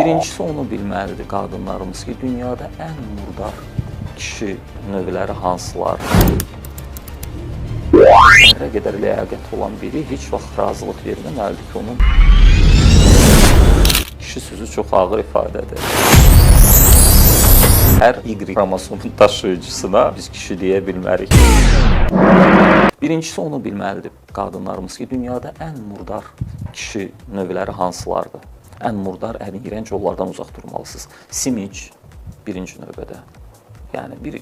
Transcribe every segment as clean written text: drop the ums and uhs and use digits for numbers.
Birincisi onu bilməlidir qadınlarımız ki, dünyada ən murdar kişi növləri hansılar? Nə qədər ləyaqətli olan biri heç vaxt razılıq verməməlidir ki, onun kişi sözü çox ağır ifadədir. Hər Y xromosomun daşıyıcısına biz kişi deyə bilmərik. Birincisi onu bilməlidir qadınlarımız ki, dünyada ən murdar kişi növləri hansılardır? Ən murdar, ən iyrənc onlardan uzaq durmalısınız. Simic birinci növbədə. Yəni bir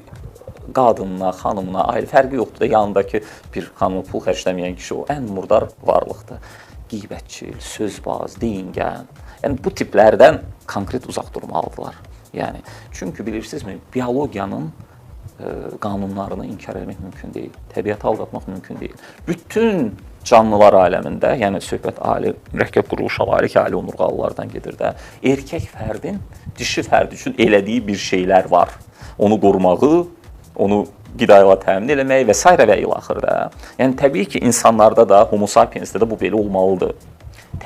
qadınına, xanımına, ailə fərqi yoxdur da, yanındakı bir xanımı pul xərcləməyən kişi o ən murdar varlıqdır. Qeybətçil, sözbaz, deyingən. Yəni bu tiplərdən konkret uzaq durmalıdırlar. Yəni çünki bilirsinizmi, biologiyanın qanunlarını inkar etmək mümkün deyil. Təbiəti aldatmaq mümkün deyil. Bütün canlılar aləmində, yəni söhbət ali mürəkkəb quruluş ali ki, ali onurğalılardan gedir də. Erkək fərdin dişi fərd üçün elədiyi bir şeylər var. Onu qorumağı, onu qida ilə təmin eləməyi və sairə və ilaxır da. Yəni təbii ki, insanlarda da, Homo sapiensdə də bu belə olmalıdır.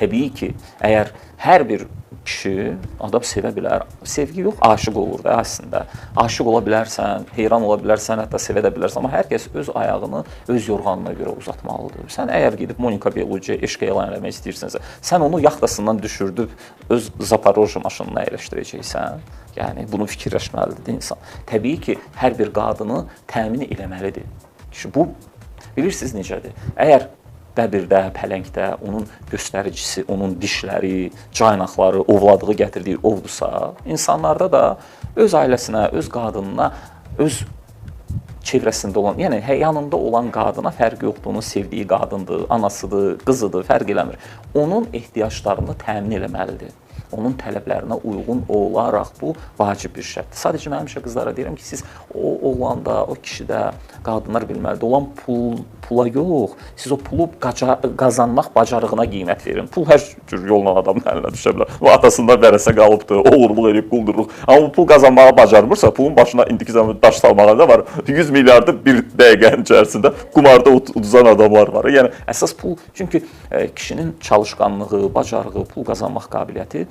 Təbii ki, əgər hər bir kişi adam sevə bilər. Sevgi yox, aşiq olur da əslində. Aşiq ola bilərsən, heyran ola bilərsən, hətta sevə də bilərsən, amma hər kəs öz ayağını öz yorğanına görə uzatmalıdır. Sən əgər gedib Monika Bellucci eşq elan eləmək istəyirsənsə, sən onu yaxtasından düşürdüb öz Zaporojye maşınına əyləşdirəcəksən. Yəni bunu fikirləşməlidir insan. Təbii ki, hər bir qadını təmin eləməlidir. Kişi bu bilirsiniz necədir? Əgər bəbirdə, pələngdə onun göstəricisi, onun dişləri, caynaqları, ovladığı, gətirdiyi ovdursa, insanlarda da öz ailəsinə, öz qadınına, öz çevrəsində olan, yəni yanında olan qadına fərqi yoxdur, onun sevdiyi qadındır, anasıdır, qızıdır, fərq eləmir. Onun ehtiyaclarını təmin eləməlidir. Onun tələblərinə uyğun olaraq bu vacib bir şərtdir. Sadəcə mən həmişə qızlara deyirəm ki, siz o oğlanda, o kişidə qadınlar bilməlidir. Olan pula yox, siz o pulu qazanmaq bacarığına qiymət verin. Pul hər cür yolla adamın əlinə düşə bilər. Bu atasından vərəsə qalıbdır, oğurluq eləyib, quldurluq. Amma pul qazanmağa bacarmırsa, pulun başına indiki zaman daş salmağa da var. 100 milyardı bir dəqiqənin içərisində qumarda uduzan adamlar var. Yəni əsas pul, çünki kişinin çalışqanlığı, bacarığı, pul qazanmaq qabiliyyəti